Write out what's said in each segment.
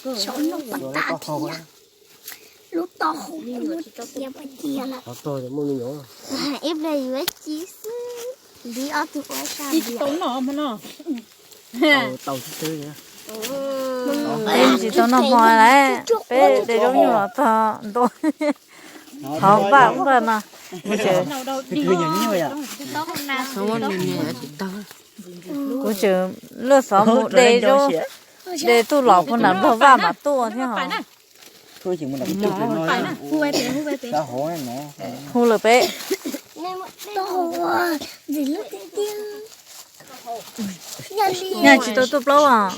Saum no pas tag thiab. Lub taub hau lub cia pas cia lawm. Ib pliag yuav ci xwb. Ntiv ob tug ua sab ntiv. Tau noj hmo no. Tau xwb xwb. Peb tsis tau noj hmo lawm, peb de zaub nyuj los txog ntua. Thov Vaj Npaj no, kuv tseem, kuv tseem luaj xov mus de zaub, de tuj los puag nram Nplog Vaj mas tuaj thiab hos. Hu lawm peb. Nyaj tsis tau tuaj plaub os.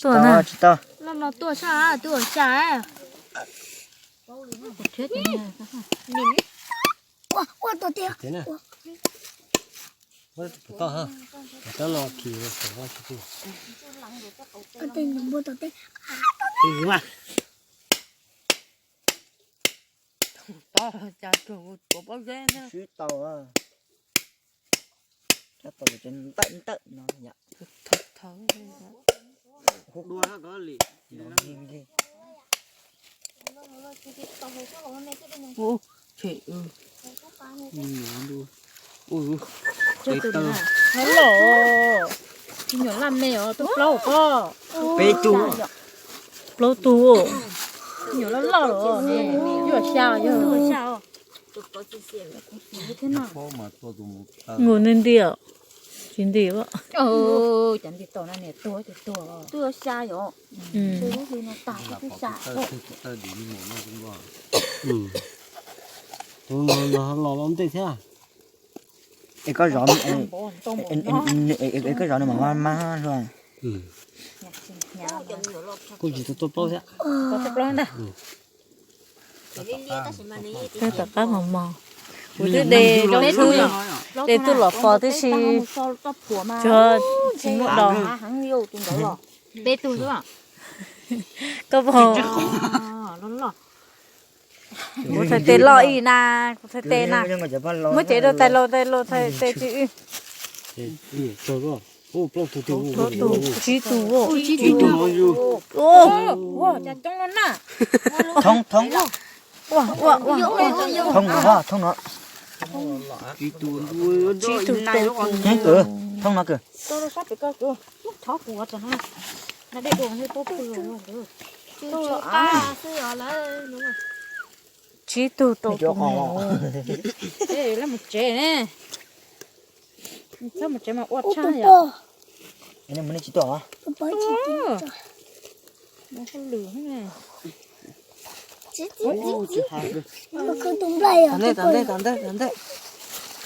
Tuaj na. Tuaj xya. Sib tau, ntawm ntawm no yom. Nyuam loj, nyuam laj me os, tuaj plaub pob. Peb tug, plaub tug. Nyuam loj loj los, yuav xya yog. Nus nti nti os, tsis nti. Cov nti tau na niam tuag ces tuag. Twb yuav xya yom. Twb xya. Twb xya. Twb xya. Tus los los los ntej thiab. Es koj zov, es koj zov nws mam maj maj hlua. Kuj tsis tau tuaj plaub thiab. Peb tom qab mos mos, kuv twb de, de tuj los pos tib si, tsuag tsis muaj dos. Koj pom, kuv thaij tes loj ib na, kuv thaij tes na. Muab cev rau tais laus, tais laus thaij tes tsis. Tsib tug, thoob, thoob, thoob no, thoob no, tsib tug, thoob no kawg. Tsib tug tau tus mus. Lawv mus tsev ne. Txhob mus tsev mas ua tshaj yom.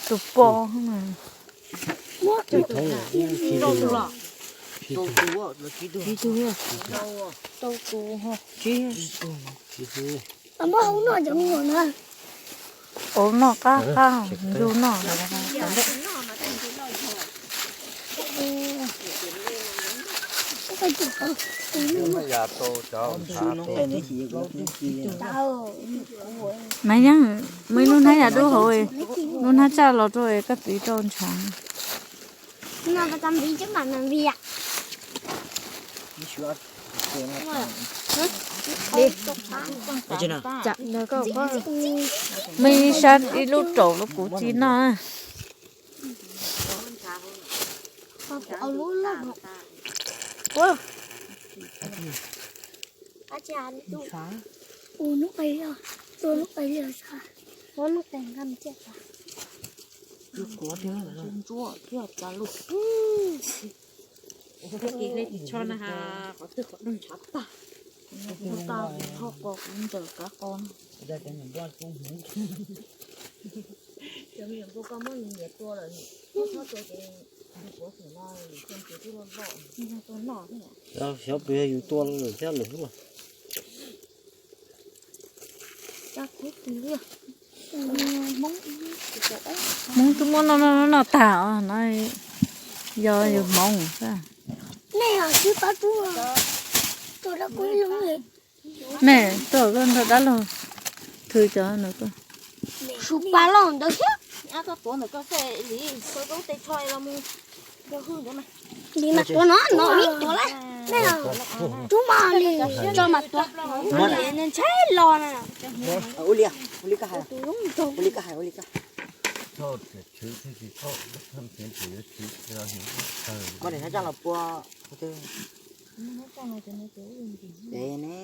Tus pos. Ua noj qab qab, nrug noj. Mas yeej muaj ib lub hnab yam dub hauv, lub hnab tsaj los rau koj txiv rau ntshav. Muaj ib sab ib lub raum los kuv tsis noj. Tsho na has, qhov twg qhov doog ntshav tag. Kuv tau kuv tho qos kuv ntsaws kav qos no. Cov me nyuam ntsuag koj muab nws nyiam tua lawm, muab txhob tua ces nws puav xwm no, xyoo ces twb loj loj. Xyov puas yog yus tua lawm thiab lawm xwb. Hmoob twb muab noj noj noj tag os no, yog yus hmoov xwb. Nej tuaj koj nrog dab laug thw cov no tuaj. Sub pas los ntawd thiab. Li mas tuav no no ib tuav lawm. Rub mas li tso mas tuav. Ntshai los na. Ua li, ua li koj hais, ua li koj hais, ua li koj. Muab daim hnab tsaj los pua. Ces ne.